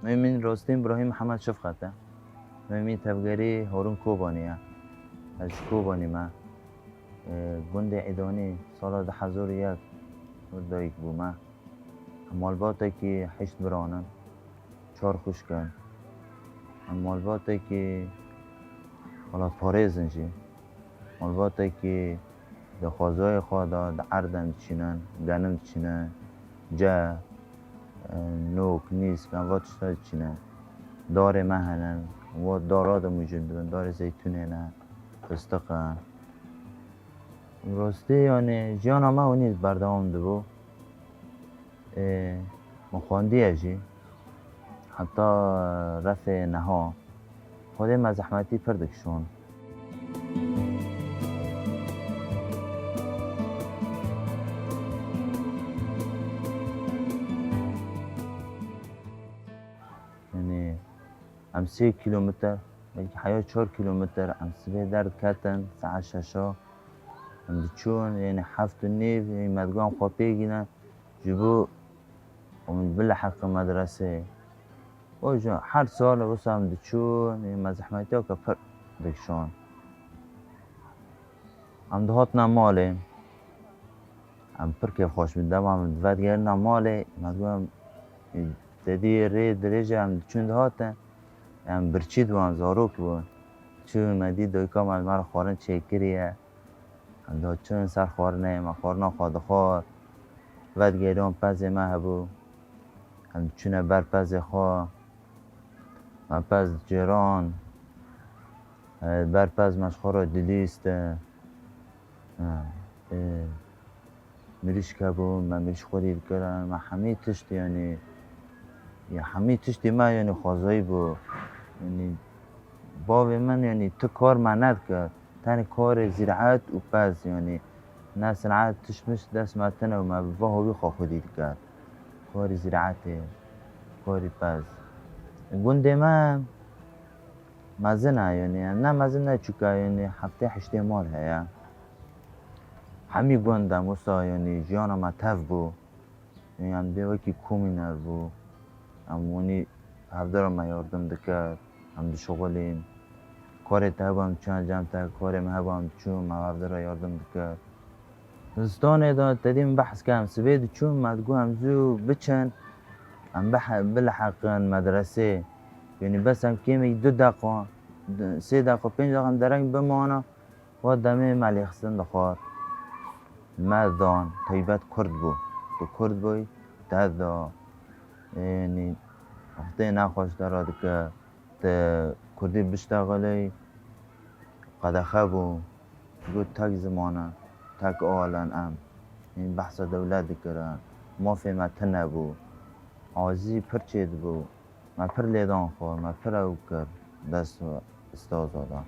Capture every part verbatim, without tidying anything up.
Navê min rastî Îbrahîm Mihemed Şifqet e. Navê min tevgerî Harûn Kobanî ye. Ez ji Kobanî me. Ê, gundê Îdanî sala du hezar û yek dayik bûme. Em malbatekî heşt biran in. Çar xwişk in. Em malbatekî welatparêz in jî. Malbatekî di xwezayê xwe de di erd de em diçînin, genim diçînin, ce, e, nok, nîsk, em va tişta diçînin. Darê me hene, wa dara de mûcin dibin, darê zeytûnê ne, fistiq e. Rastî, yanî, jiyana me winî berdewam dibû. Ê, min xwendiye jî. Heta refê niha. Xwedê me zehmetî pir dikişand. Yanî, em sê kîlometre, belkî heya çar kîlometre, em sibê derdiketin, saet şeşa. Em diçûn, yanî heft û nîv, yanî me digot em xwe pê gîne, ji bo em bileheqin medreseyê. O jî her sal wisa em diçûn, yanî me zehmetiyeke pir dikişand. Em dihatina malê, em pir kêfxweş bûn. Dema em vedigerina malê, me digot em, te dî rê dirêj e, em diçûn dihatin, em birçî dibûn, zarok bûn. Çûn, me dî dayika me li me re xwarin çêkiriye. Em diçûn ser xwarinê, me xwarina xwe dixwar. Vedigeriyan pezê me hebû. Em diçûne ber pezê xwe. Me pez dicêran. E, ber pez me ji xwe re dilîst. E, e, mirîşk hebû, me mirîşk xwedî dikirin. Me hemî tişt, yanî, ya hemî tiştê me, yanî, xwezayî bû. Yanî, bavê min, yanî, tu kar me nedikir. Tenê karê zîraet û pez, yanî ne sinet tişt mişt dest me tune û me bi va hawî xwe xwedî diket. Karê zîraetê, karê pez. Gundê me mezin e, yanî ne mezin ne çûk e, yanî heftê heştê mal heye. Hemî gund em wisa, yanî jiyana me tev bû. Em dê wekî komîner bû. Em wanî hevdira me yardim dikir. Em dişixulîn. Karê te hebû em diçûn cem te, karê me hebû em diçûn, me hevdira yardim dikir. Zistanê de tedî min behs kir, em sibê diçûn, me digot em zû biçin, em bihe-, bileheqin medresê. Yanî bes em kêmî du deqa, du, sê deqa, pênc deqa em dereng bimana. Wa demê me lêxistin dixwar. Me dan, taybet kurd bû. Tu kurd bûyî, te da. Ênî, wextê nexweş te re dike. Te kurdî biştexilî, qedexe bû. Got tek ziman e, tek al in em. Ên behsa dewlet dikirin. Mafê me tune bû. Azî pir çêdibû. Me pir lêdan xwe, me pir ew kir, dest û ustaza da.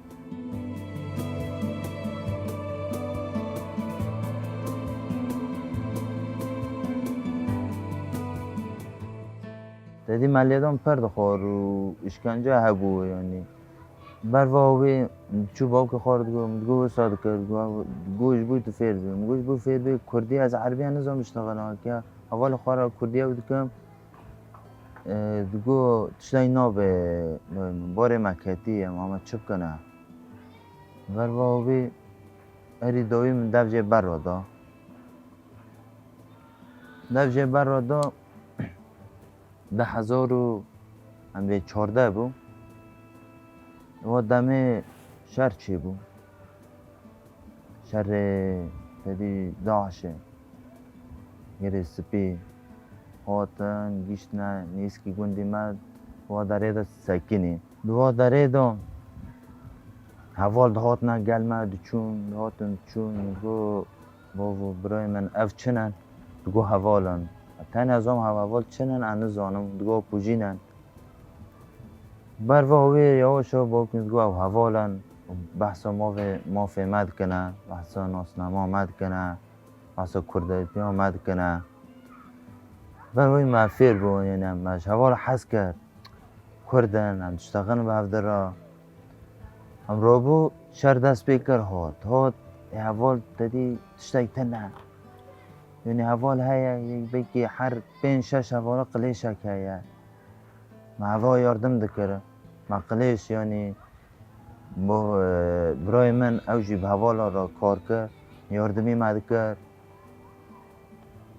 Tedî me lêdan pir dixwar û îşkence hebû, yanî. Berva wê çû bavkê xwe re digot, min digot wisa dikir, digot, digot ji bo tu fêr bî. Min got ji bo fêr bî, kurdî ez erebiya nizam biştexilin, ke hevalê xwe re kurdî ew dikim. E, digot, tiştayî nabe, barê me ketî, em, em çi bikine? Verva wî, erî dawî min dev jê berra da. Dev jê berra da, du hezar û em bê çardeh bû. Wa demê şer çêbû. Şerê tedî DAIŞê, Girê Spî, hatin, giştine nêzîkî gundî me, wa derê de sekinî. Di wa derê de heval dihatine gel me, diçûn, dihatin diçûn, min got, bavo, birayê min, ev çi ne? Digot, heval in. Tenê ez zam hev-, heval çi ne, ez nizanim. Digot, pûjî ne. Berva wê yawaş yawaş bavkê min digot, ew heval in, behsa mavê, mafê me dikine, behsa nasnama me dikine, behsa kurdayîtiya me dikine. Ber wê me fêr bûn, yanî me ji heval hez kir. Kurd in, em diştexin bi hev de re. Em rabû şer dest pê kir hat. Hat, ê heval tedî tiştek tune. Yanî heval heye, yek belkî her pênc şeş hevala qilêşek heye. Me heva yardim dikir. Me qilêş, yanî bo, e, birayê min ew jî bi hevala re kar kir, yardimî me dikir.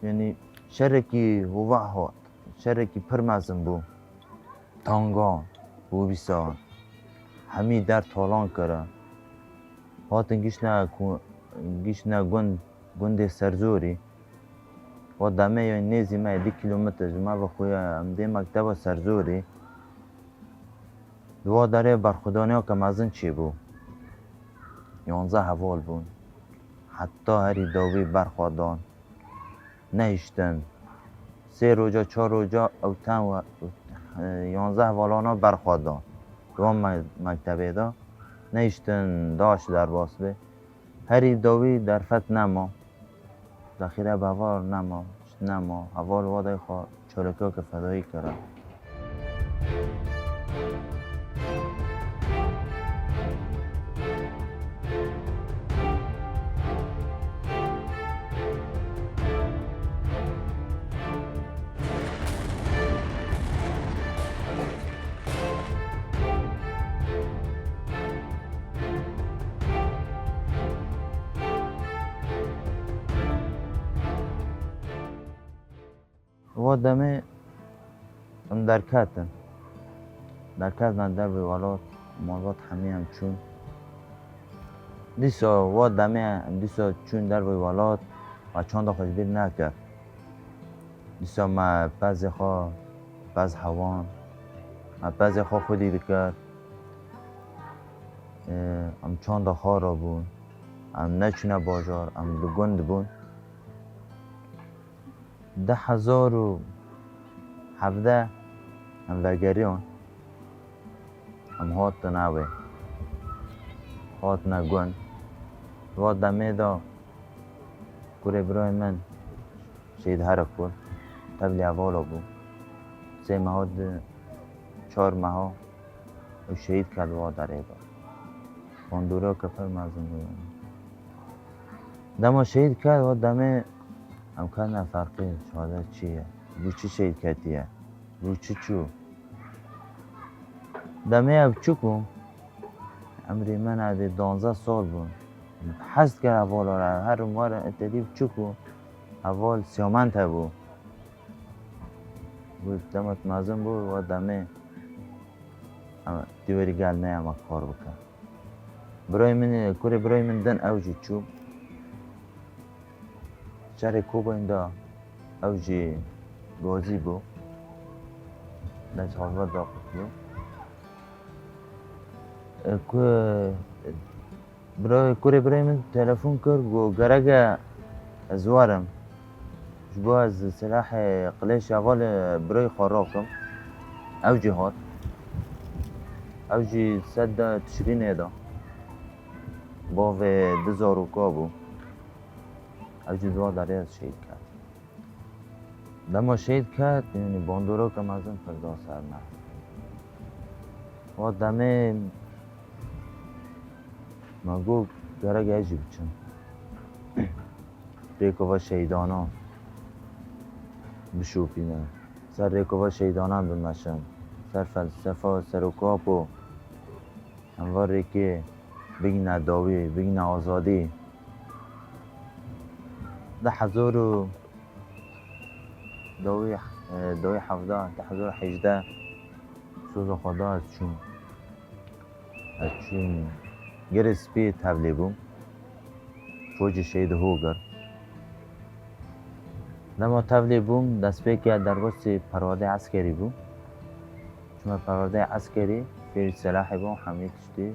Yanî şerekî hova hat, şerekî pir mezin bû. Tangan û wisa hemî der talan kirin. Hatin giştine ku-, giştine gund, gundê Serzorî. Wa demê ya nêzî me du kilometre ji me ve xuya em dê mekteba Serzorî. Di wa derê berxwedaniyeke mezin çêbû. Yanzdeh heval bûn. Heta herî dawî berxwe dan. Nehiştin. Sê roja, çar roja ew ten we, e, yanzdeh hevalana berxwe dan. Di wan me-, mektebê de nehiştin DAIŞ derbas bê. Herî dawî derfet nema. Zexîre bi heval nema, tişt nema. Heval wadayê xwe çalakiyeke fedayî kire. Wa demê em derketin. Derketina dervê welat, malbat hemî em çûn. Dîsa wa demê em dîsa çûn dervê welat, me çanda xwe ji bîr nekir. Dîsa me pezê xwe, pez hewan, me pezê xwe xwedî dikir. Ê, em çanda xwe rabûn, em neçûne bajar, em li gund bûn. Du hezar û hevdeh em vegeriyan, em hatin ewê, hatine gund. Di va demê de kurê birayê min Şehîd Herek bû, tevlî hevala bû. Sê meha di çar meha û şehîd ket wa derê de. Bandoreke pir mezin bû yanî. Dema şehîd ket, wa demê em ketine ferqî, şehadetê çi ye? Bo çi şehîd ketiye? Bo çi çû? Demê ev biçûk bû. Emrê min ê dê duwazdeh sal bû. Hez dikir hevala re, her mar tedî biçûk bû. Heval siyament hebû. Bû dema mezin bû, wa demê em dîwarî gel me, em kar bikin. Birayê min, kurê birayê min din ew jî çû. Şerê Kobanê de ew jî gazî bû. Dest hevber de qutlu. E, ku, birayê, kurê birayê min telefon kir, got, "Gerek e ez werim." Ji bo ez silahê qilêşê hevalê birayê xwe rakim. Ew jî hat. Ew jî sed de Tişrînê de. Bavê du zaroka bû. Ew jî di wa derê ez şehîd ket. Dema şehîd ket, yanî bandoreke mezin pir da ser me. Wa demê me got, "Gerek ez jî biçim." Rêkova şehîdana bişopîne. Ser rêkova şehîdana bimeşin. Ser felsefa Serok Apo. Em va rêkê bigîne dawî, bigîne azadî. Du hezar û dawî, e, dawî hevdeh, du hezar û hejdeh soza xwe da ez çûm. Ez çûm Girê Spî tevlî bûm. Focê Şehîd Hoger. Dema tevlî bûm, destpêkê derbasî perwerdeyê eskerî bûm. Çûme perwerdeyê eskerî, fêrî silahê bûm, hemî tiştî.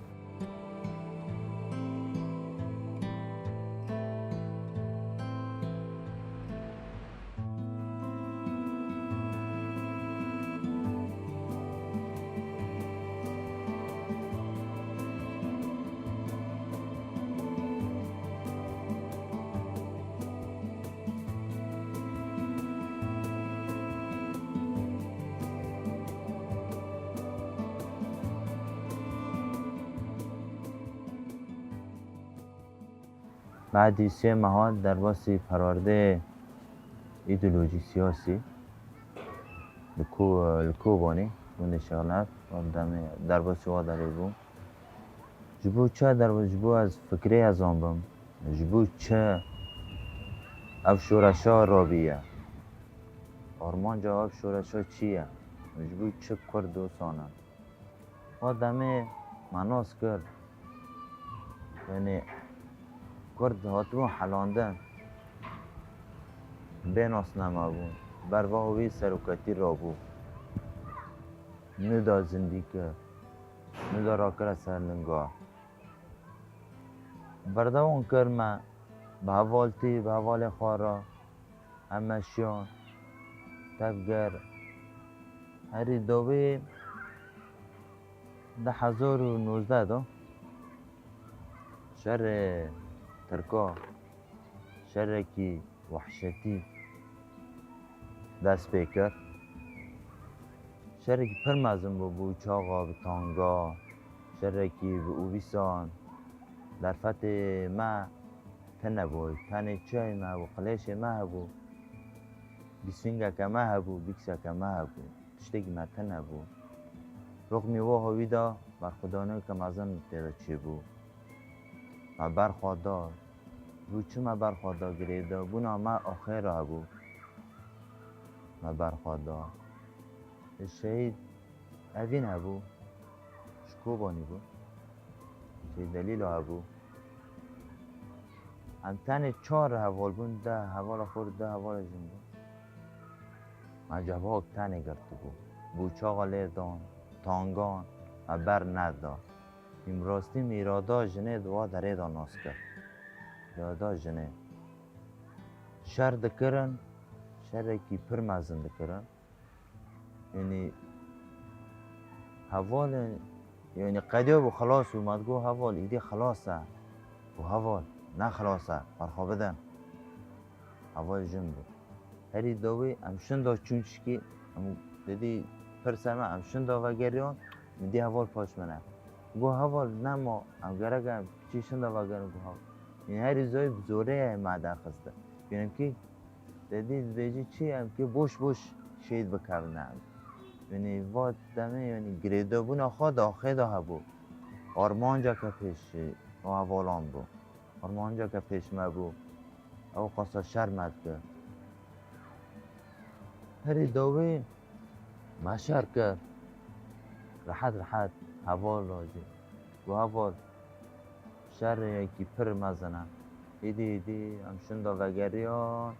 Badî sê meha derbasî perwerdeyê îdeolojî siyasî li Ko-, li Kobanê Gundê Şêxnef, wan demê derbasî wa derê bû. Ji bo çi derba-, ji bo ez fikrê ez an bim. Ji bo çi ev şoreşa rabîye? Armanca ev şoreşa çi ye? Ji bo çi Kurd dosan in? Wa demê me nas kir. Yanî Kurd hatibûn helandin. Bê nasname bûn. Berva wî serokatî rabû. Nû da zindî kir. Nû da rakire ser linga. Berdewam kir me bi hevaltî, bi hevalê xwe re. Em meşiyan, tevger, herî dawî du hezar û nozdeh de şerê Tirka, şerekî wehşetî dest pê kir. Şerekî pir mezin bû, bû çaxa bi tanga, şerekî bi ûvîsan, derfetê me tune bû, tenê çiyayê me hebû, qilêşê me hebû, bîsfîngeke me hebû, bîkseke me hebû, tiştekî me tune bû. Roqmî wiha wî de berxwedaniyeke mezin tê de çêbû. Me berxwe da. Bû çi me berxwe da? Girêdabûna me axê re hebû. Me berxwe da. Şehîd Evîn hebû. Ji Kobanî bû. Şehîd Delîlo hebû. Em tenê çar heval bûn, deh hevala xwe, deh hevala jin bûn. Me cevak tenê girtibû. Bûçaxa lê dan, tangan, me ber neda. Em rastî mîrada jinê di wa derê de nas kir. Mîrada jinê. Şer dikirin, şerekî pir mezin dikirin. Yanî hevalên, yanî qediya bû, xilas bû, me digot heval, îdî xilas e. Û heval, ne xilas e, berxwe bidin. Heval jin bû. Herî dawî em şinda çûn çikî, em didî pirse me, em şinda vegeriyan, min dî heval paş min e. Got heval, nema, em gerek e, em çî şinda vegerin, got heval. Yanî herî zayî bi zorê ye me derxiste. Yanî kî Te dî dibêjî çi? Em kê boş boş şehîd bikevine em. Yanî va demê, yanî girêdabûna xwe di axê de hebû. Armanceke pêş û hevalan bû. Armanceke pêş me bû. Ew qasa şer me dikir. Herî dawî me şer kir. Rehet rehet heval rajî. Got heval, şerê yekî pir mezin e. Îdî, îdî em şinda vegeriyan,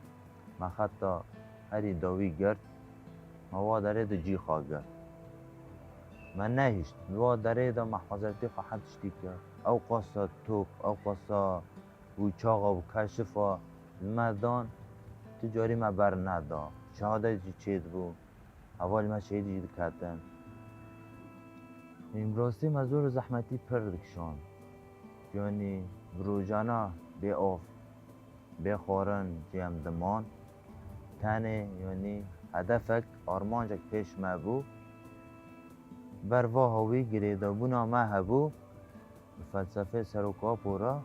me xeta herî dawî girt, me wa derê di cî xwe girt. Me nehişt, li wa derê de me hezretî xwe her tiştî kir. Ew qasa top, ew qasa bûçaxa û keşifa li me dan, tu carî me berneda. Şehadet jî çêdibû. Hevalê me şehîd jî diketin. Em rastî me zor û zehmetî pir dikişand. Yanî bi rojana bê av, bê xwarin jî em diman. Tenê yanî hedefek, armancek pêş me bû. Ber va hawî girêdabûna me hebû. Bi felsefeyê Serok Apo re,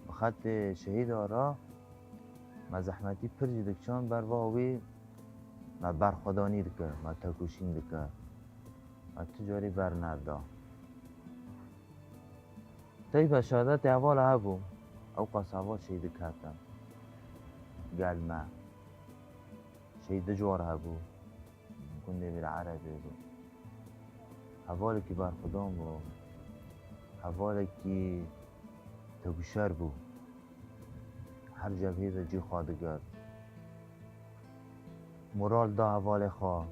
bi xetê şehîda re me zehmetî pir jî dikişand, ber va wî me berxwedanî dikir, me tekoşîn dikir. Me tu carî berneda. Teyba şehadetê hevala hebû, ew qas heval şehîd diketin. Gel me. Şehîd Dijwar hebû. Gundê Bîr Erebê bû. Hevalekî berxwedan bû. Hevalekî tevşer bû. Her cebhê de cî xwe digirt. Moral da hevalê xwe.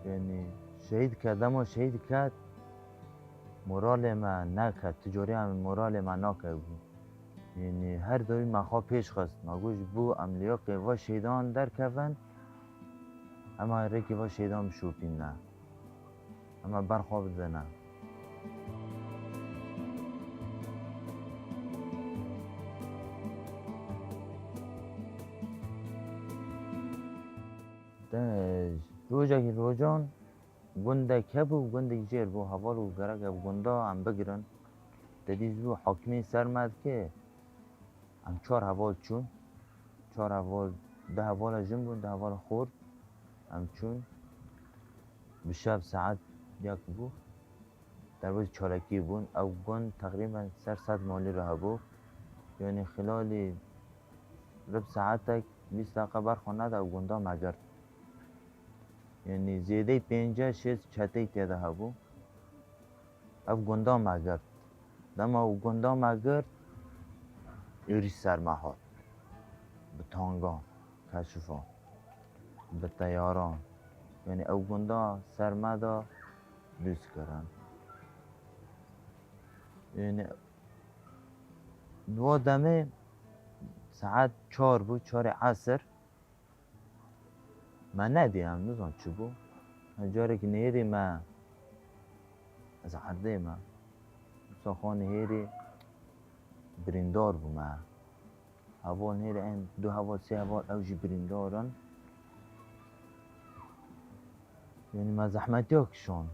Yanî şehîd ket, dema şehîd ket, moralê me neket. Tu carî em moralê me nakevbû. Yanî her dawî me xwe pêş xist. Me got, ji bo em liyaqê va şehîdan derkevin, em ê rêkê va şehîdan bişopîne. Em ê berxwe bidine. Te rojekî rojan gundek hebû, gundek jêr bû, heval û gerek ev gunda em bigirin. Te dî ji bo hakimî ser me dike. Em çar heval çûn. Çar heval, du hevala jin bûn, du hevala xort. Em çûn. Bi şev saet yek bû, derbasî çalakî bûn. Ew gund teqrîben ser sed malî re hebû. Yanî xilalî rib saetek, bîst deqe berxwe neda ew gunda me girt. Yanî zêdeyî pênceh şêst çeteyî tê de hebû. Ev gunda me girt. Dema ew gunda me girt, êrîş ser me hat. Bi tangan, keşifan, bi teyaran. Yanî ew gunda ser me de dûz kirin. Yanî di wa demê saet çar bû, çarê esir. Me nedî, em nizan çi bû. Carekî nêrî me, ez erdê me. Wisa xwe nêrî birîndar bûme. Heval nêrî en du heval, sê heval ew jî birîndar in. Yanî me zehmetiya kişand.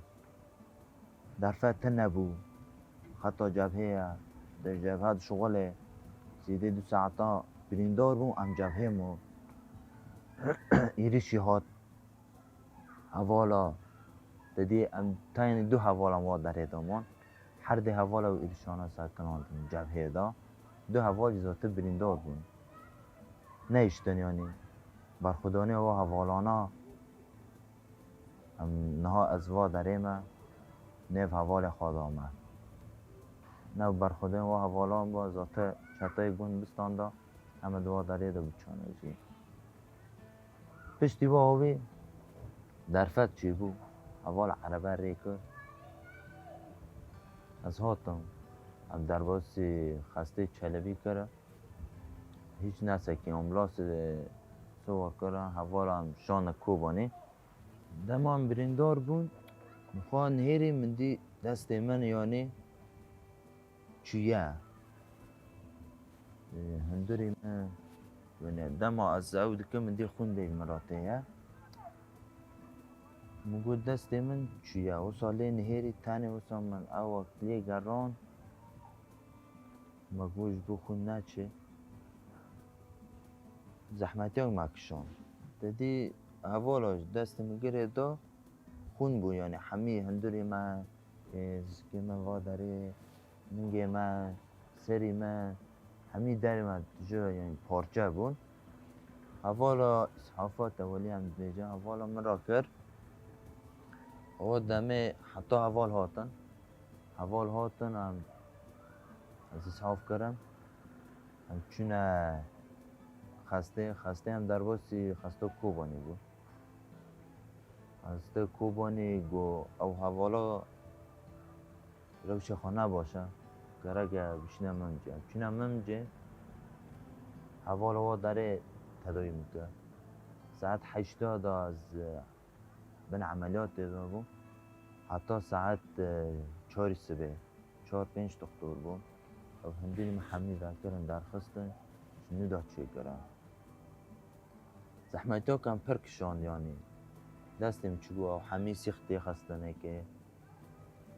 Derfet tune bû. Xeta cebhê ye. Di cebhe dişuxulê. Zêdê du saeta birîndar bû, em cebhê mû. Êrîşî hat. Hevala. Te dî em tenê du hevalan wa derê de man. Her dê hevala û êrîşana sekinandin cebhê de. Du heval jî zêde birîndar bûn. Nehiştin yanî. Berxwedaniya wa hevalana Em niha ez va derê me, nêv hevalê xwe da me. Ne berxwedên wa hevalan ba, zate çeteyê gund bistanda, em ê di wa derê de biçane jî. Piştî wa havî derfet çêbû, heval erebe rê kir. Ez hatim, em derbasî xestê Çelebî kir. Hîç nesekî, ambulasê siwar kir, hevalan şane Kobanî. Dema em birîndar bûn, min xwe nihêrî min dî destê min, yanî çûye. Ê, hundirê min, yanî dema ez ew dikim, min dî xwîn lê ji min re tê ye. Min got, destê min çûye. Wisa lê nihêrî tenê, wisa min ew wext lê geran. Me got ji bo xwîn neçê. Zehmetiya me kişand. Te dî hevala ji destê min girê da, xwîn bû, yanî hemî hundirê me, ê, zikê me va derê, ningê me, serî me, hemî derê me ji, yanî parçe bûn. Hevala îshafa tewelî em dibêje, hevala min rakir. O demê heta heval hatin. Heval hatin, em, ez îshaf kirim. Em çûne xestê, xestê em derbasî xesta Kobanî bû. Xesta Kobanî got, ew hevala rewşê xwe ne baş e, gerek e bişîne Mimcê. Em çûne Mimcê, hevala wa derê tedawî min kir. Saet heşta de ez bin emeliyatê de bûm. Heta saet, e, çarî sibê, çar pênc doktor bûn. Ew hundirî min hemî vekirin, derxistin, ji nû de çêkirin. Zehmetiya em pir kişand, yanî destê min çûbû, ew hemî sîx tê xestinekê.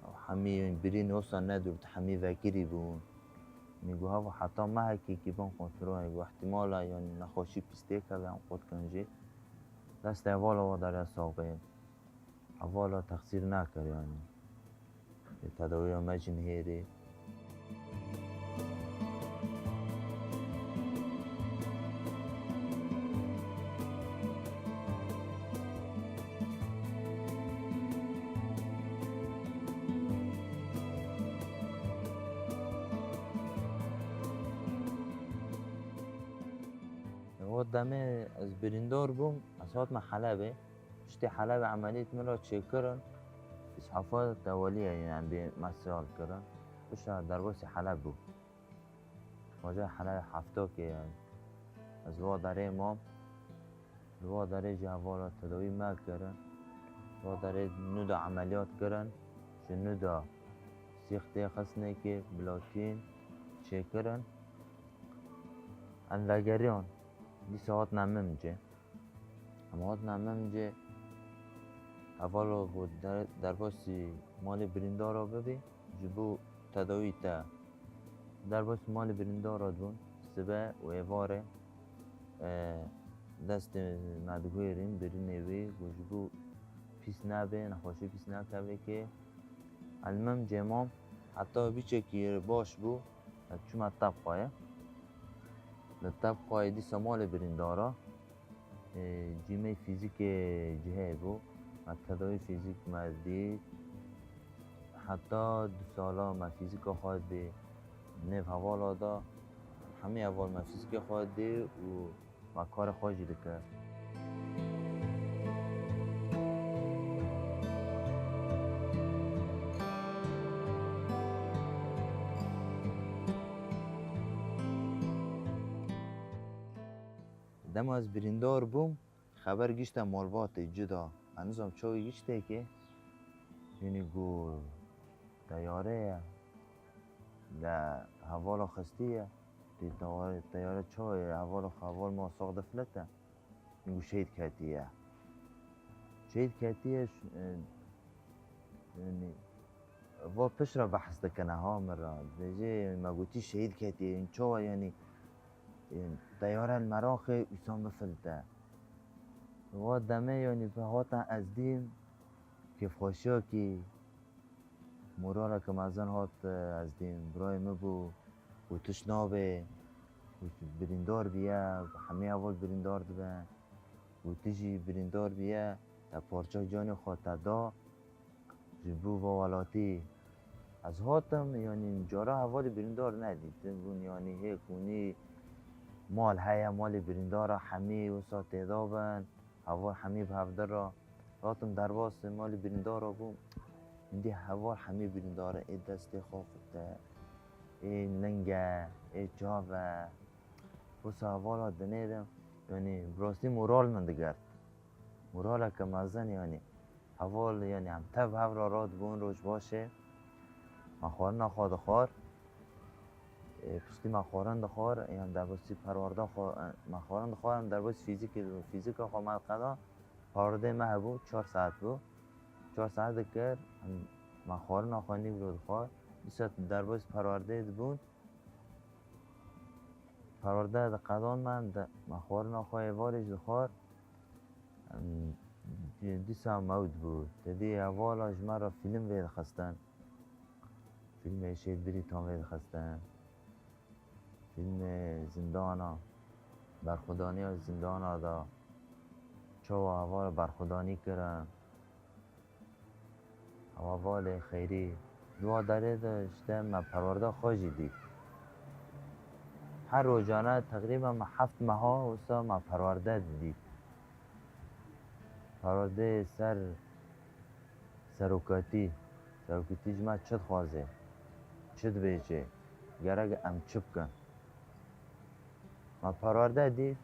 Ew hemî birîn wisa nedûr, hemî vekirî bûn. Min got, hava heta mehekî kî bin kontrolê, got, ihtimala, yanî nexweşî pîs têkeve, em qut kin jî. Destê hevala wa derê sax bê. Hevala texsîr nakir, yanî. Lê tedawiya me jî nihêrî. O demê ez birîndar bûm, ez hatime Helebê. Piştî Helebê emeliyet min re çêkirin, îshafa tewelî ye, yanî em bê me siyal kirin. Pişta derbasî Heleb bû. Roja Helebê hefta kê ye. Ez li wa derê mam. Li wa derê jî hevala tedawî me kirin. Li wa derê nû de emeliyat kirin. Ji nû de sîx tê xistinekê, bilatîn çêkirin. Em vegeriyan. Dîsa hatine Mimcê. Em hatine Mimcê, hevala got der-, derbasî malê birîndara bibî, ji bo tedawî te. Derbasî malê birîndara dibûn, sibe û êvarê, e, destê me digihêrîn, birînê wî, got ji bo pîs nebe, nexweşî pîs nekeve kê. Elmim cêmam, heta bîçekî baş bû, ez çûme tebqayê. Li tebqayê dîsa malê birîndara, e, cîmê fîzîkê cihê bû. Me tedawî fîzîk me dît. Heta du sala me fîzîka xwe dî nêv hevala da. Hemî heval me fîzîkê xwe dî û me karê xwe jî dikir. Dema ez birîndar bûm, xeber gişte malbatê cida. Ez nizam çawa giştê kê, yanî got teyare ye, li hevala xistiye. Tê teyare, teyare çawa ye, hevala xwe, heval ma sax difilite. Yanî got şehîd ketiye. Şehîd ketiye, ş-, e, yanî, va pişt re behs dikine ha min re. Dibêje, me gotî şehîd ketiye. Yanî çawa, yanî, yanî teyare li me raxe, wîsan bifilite. Wa demê, yanî, hate ez dîm, kêfxweşiyekî, moraleke mezin hat, ez dîm, birayê min bû, û tişt nabe, û birîndar biye, hemî heval birîndar dibe, û tu jî birîndar biye, te parça canê xwe te da, ji bo va welatî. Ez hatim, yanî cara hevalê birîndar nedîtibûn, yanî hê hûnî mal heye, malê birîndara hemî wisa têda bin, heval hemî bi hevdir re. Hatim derbasê malê birîndara bûm, hindî heval hemî birîndar e, ê destê xwe xurte, ê ling e, ê çav e. Wisa hevala dinêrim, yanî bi rastî moral min digert. Moraleke mezin yanî. Heval yanî em tev hev re radibûn roj başê. Me xwarina xwe dixwar. Ê, piştî me xwarin dixwar, yan derbasî perwarda xwe, e, me xwarin dixwar, em derbasî fîzîkê dibûn. Fîzîka xwe me diqeda, perwardeyê me hebû, çar saet bû. Çar saet dikir, em, me xwarina xwe nîvro dixwar. Dîsa derbasî perwardeyê dibûn. Perwerde diqedan me, em de, me xwarina xwe êvarê jî dixwar. Em, dî-, dîsa mewt bû. Te dî hevala ji me re fîlm vêdixistin. Fîlmê Şêd Birîtan vêdixistin. Fîlmê zindana, berxwedaniya zindana da. Çawa hevala berxwedanî kirin. Hevalê xeyrî. Di wa derê de işte me perwerde xwe jî dît. Her rojane teqrîben me heft meha wisa me perwerde didît. Perwerdeyê ser serokatî, serokatî ji me çi dixwaze, çi dibêje, gerek em çi bikin? Me perwerde dît,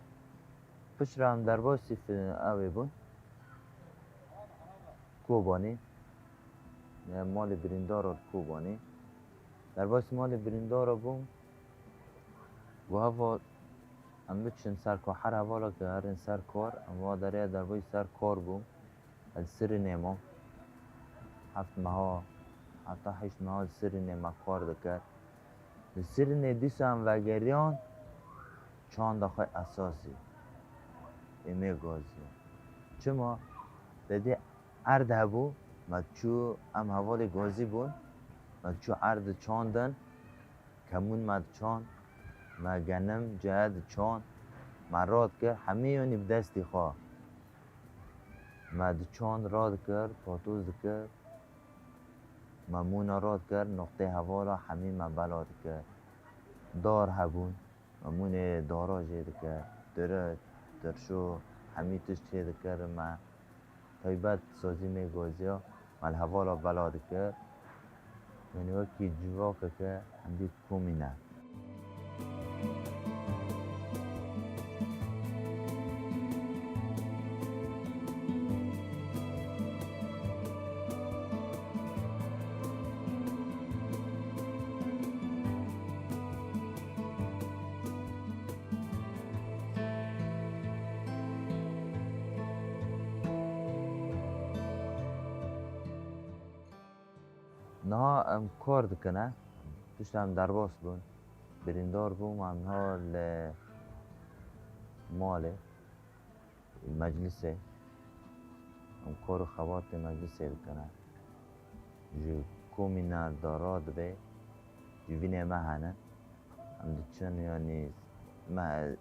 piştre em derbasî fi-, ew ê bûn. Kobanî, e, malê birîndara li Kobanî. Derbasî malê birîndara bûm. Got heval, em biçin ser kar, her hevala ke herin ser kar, em wa derê derbasî ser kar bûm. Ez Sirînê mam. Heft meha, heta heşt meha li Sirînê me kar dikir. Li Sirînê dîsa em vegeriyan çanda xwe esasî ê me gazî. Çima? Te dî erd hebû, me çû, em hevalê gazî bûn, me çû erd çandin, kemûn me diçand, me genim, ceye diçand, me radikir, hemî yanî bi destî xwe. Me diçand, radikir, patoz dikir. Me mûna radikir, noqtê hevala hemî me bela dikir. Dar hebûn, me mûnê dara jê dikir. Tirit, tirşo, hemî tişt çê dikir me. Taybet sazî me gaziya, me li hevala bela dikir. Yanî wekî civakeke em dî komî ne. Niha em kar dikine, piştre em derbas bûn, birîndar bûm, em niha li malê, li meclisê, Em kar û xebatê meclisê dikine. Ji komîna dara dibe, civînê me hene. Em diçin, yanî me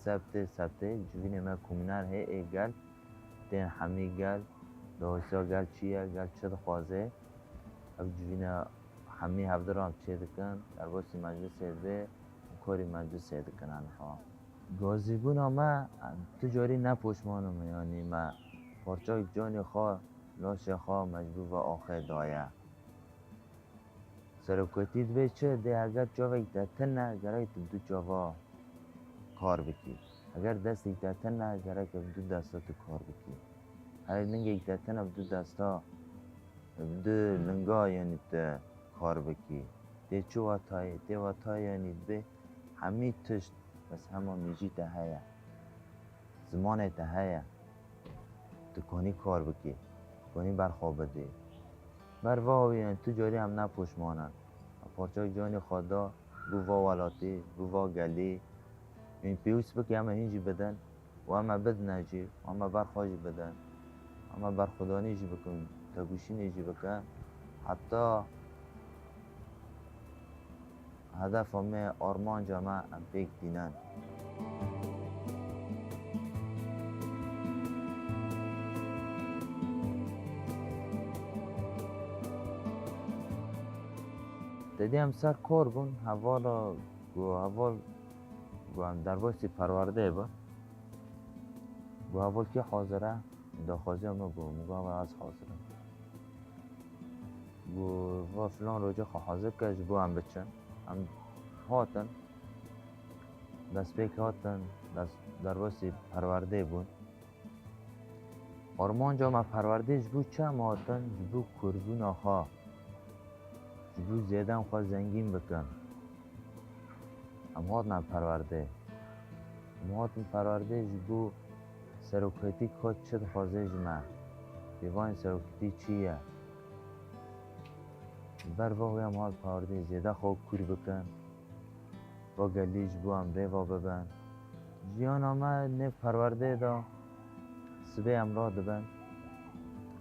sebtê, sebtê civînê me komînar hê ê gel, tên hemî gel, dohosiya gel çi ye, gel çi dixwaze. Ev civîna hemî hevdira em çê dikin, derbasî meclisê dibe, em karî meclisê dikin aniha. Gazîbûna me, em tu carî ne poşman im, yanî me parçayek canê xwe, laşê xwe me ji bo vê axê daye. Serokatî dibê çi? Dê heger çavek te tune, gerek tu bi du çava kar bikî. Heger destek te tune, gerek bi du desta tu kar bikî. Her lingek te tune, bi du desta, bi du linga, yanî tu kar bikî. Tê çi watayê? Tê watayê, yanî dibê hemî tişt, bes hema mîjî te heye. Zimanê te heye. Tu kanî kar bikî, tu kanî ber xwe bidî. Ber va wî, yanî tu carî em ne poşman in. Em parçeyek canê xwe da bo va welatî, bo va gelî. Yanî pêwîst bike em ê hîn jî bidin û em ê bidine jî û em ê ber xwe jî bidin. Em ê berxwedanî jî bikin, têkoşînê jî bikin. Heta hedefa me, armanca me em pêk tînin. Te dî em ser kar bûn, hevala ku heval ku em derbasî perwerdeyê bûn, ku heval kî hazir e? Daxwaziya min bû, min got, "Heval, ez hazir im." Got, "Va filan rojê xwe hazir ke, ji bo em biçin." Em hatin, destpêk hatin, dest, derbasî perwerdeyê bûn. Armanca me perwerdeyê ji bo çi em hatin? Ji bo kurdbûna xwe, ji bo zêde em xwe zengîn bikin. Em hatin perwerdeyê. Em hatin perwerdeyê ji bo serokatî ka çi dixwaze ji me. Pêvanên serokatî çi ye? Ji ber va wê em hatin perwerdeyê zêde xwe kûr bikin. Va gelî ji bo em rêva bibin. Jiyana me nêv perwerdeyê de sibê em radibin.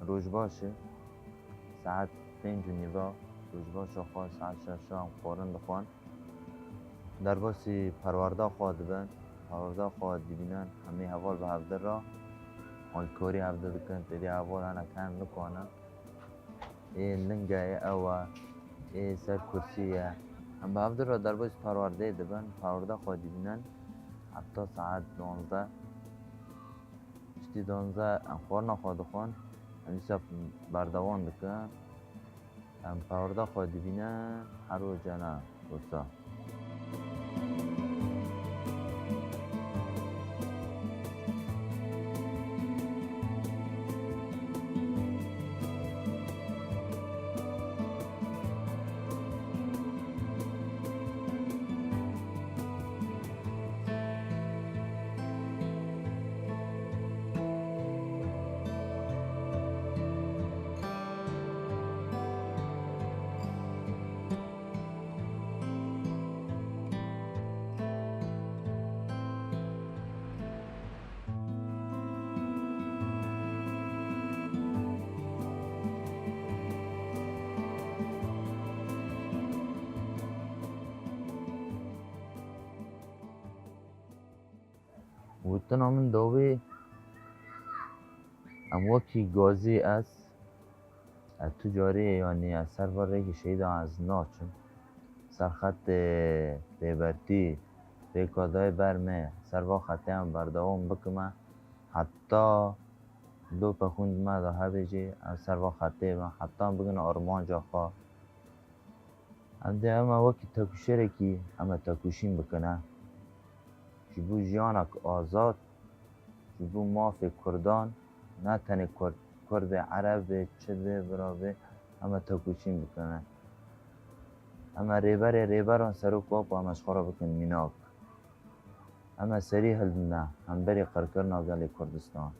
Rojbaşê saet pênc û nîva rojbaşa xwe, saet şeşa em xwarin dixwin. Derbasî perwerda xwe dibin, perwerda xwe dibînin, hemî heval bi hevdir re alîkarî hevdir dikin, têdî heval hinek heyn nikanin. Ê linge, ê ew e, ê ser kursî ye. Em bi hevdir re derbasî perwerdeyê dibin, perwerda xwe dibînin heta saet duwazdeh. Piştî duwazdeh em xwarina xwe dixwin, em dîsa berdewam dikin. Em perwerda xwe dibînin her roja ne wisa. Gotina min dawî, em wekî gazî ez, ez tu carî, yanî ez ser va rêkê şehîdan ez naçim. Ser xetê Rêbertî, rêka dayê ber me, ser va xetê em berdewam bikime, heta dope xwîn di me de hebe jî, em ser va xetê bin, heta em bigin armanca xwe. Em dê, em ê wekî têkoşerekî, em ê têkoşîn bikine. Ji bo jiyanek azad, ji bo mafê Kurdan, ne tenê Kurd, Kurd bê, Ereb bê, çi bê, bira bê, em ê têkoşîn bikine. Em ê rêberê rêberan, serok û apo, em ê ji xwe re bikin mînak. Em ê serî hildine hemberî qirkirina gelê Kurdistan.